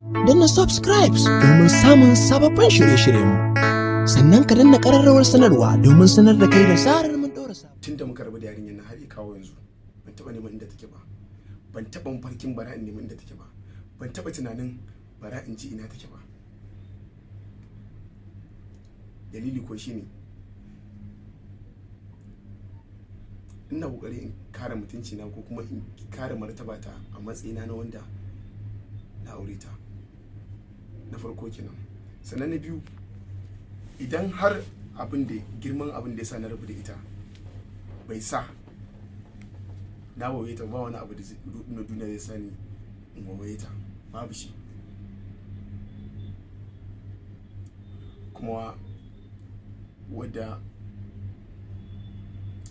Danna subscribe domin samun sababbin shirye-shiryenmu. Sannan ka danna ƙararrawar sanarwa domin sanar da kai da zarar mun ɗora sabon. Tun da muka rabu da yarinyar nan har ya kawo yanzu, ban taɓa neman inda take ba, ban taɓa mafarkin bara in nemi inda take ba, ban taɓa tunanin bara in ji ina take ba. Dalili ko shine ina kokari in kare mutunci na ko kuma in kare martabata a matsayina na wanda na aure ta na farko kenan. Sannan na biyu, idan har abin da girman abin da ya sa na rabu da ita bai sa na waye ta ba, wani abu da na duniya zai sa ni in waye ta, babu shi. Kuma wadda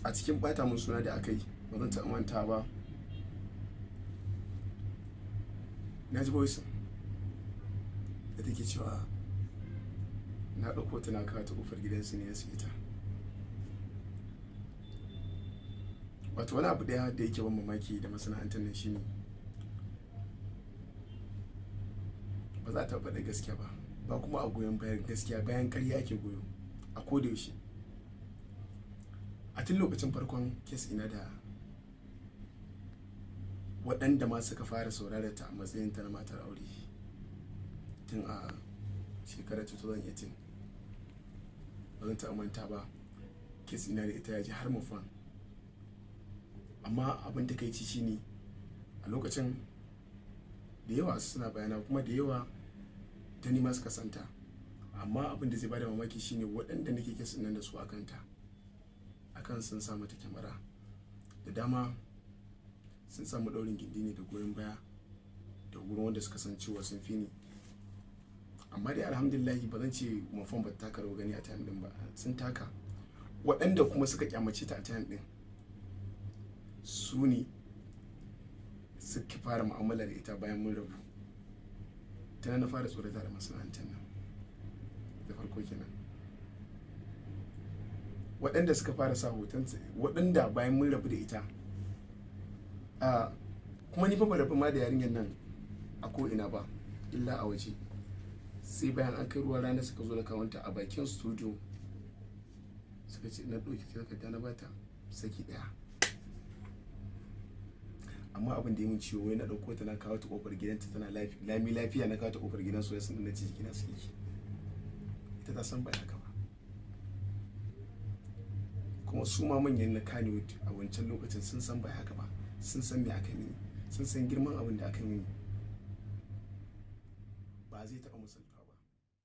a cikin bata mun suna da aka yi, ba zan taɓa manta ba. Na ji voice da take cewa na ɗauko ta na kawo ta ƙofar gidansu ne na siye ta. Wato wani abu ɗaya da yake ban mamaki da masana'antar nan shine ba za ta faɗa gaskiya ba, ba kuma a goyon bayan gaskiya, bayan ƙarya ake goyo a koda yaushe. A tun lokacin farkon kes ina da waɗanda ma suka fara saurara ta a matsayin ta na matar aure tun a shekarar 2018, ba zan taɓa manta ba, kes ina da ita ya ji har mufan. Amma abin takaici shine a lokacin da yawa suna bayana kuma da yawa ta nima suka santa. Amma abin da zai bada mamaki shine waɗanda nake kes nan da su a kanta akan sun sa mata kyamara da dama, sun samu ɗaurin gindi ne da goyon baya da wurin wanda suka san cewa sun fi ni. Amma dai alhamdulillahi, ba zan ce mafan ba ta taka rawar gani a time din ba, sun taka. Waɗanda kuma suka kyamace ta a time din su ne suka fara mu'amala da ita bayan mun rabu. Ta na fara tsorata da masana'antar nan da farko kenan. Waɗanda suka fara sa hoton, waɗanda bayan mun rabu da ita, kuma ni fa ba rabu ma da yarinyar nan a ko ina ba illa a waje, sai bayan an kai ruwan rana suka zo da kawanta a bakin studio, suka ce na ɗauki takarda na bata saki ɗaya. Amma abin da ya min ciwo, wai na ɗauko ta na kawo ta ƙofar gidanta tana lami lafiya, na kawo ta ƙofar gidan su sun na ci jikina suke ki. Ita ta san ba haka ba. Kuma su ma manyan na Kannywood a wancan lokacin sun san ba haka ba, sun san me aka mini, sun san girman abin da aka mini, ba zai taɓa misaltuwa ba.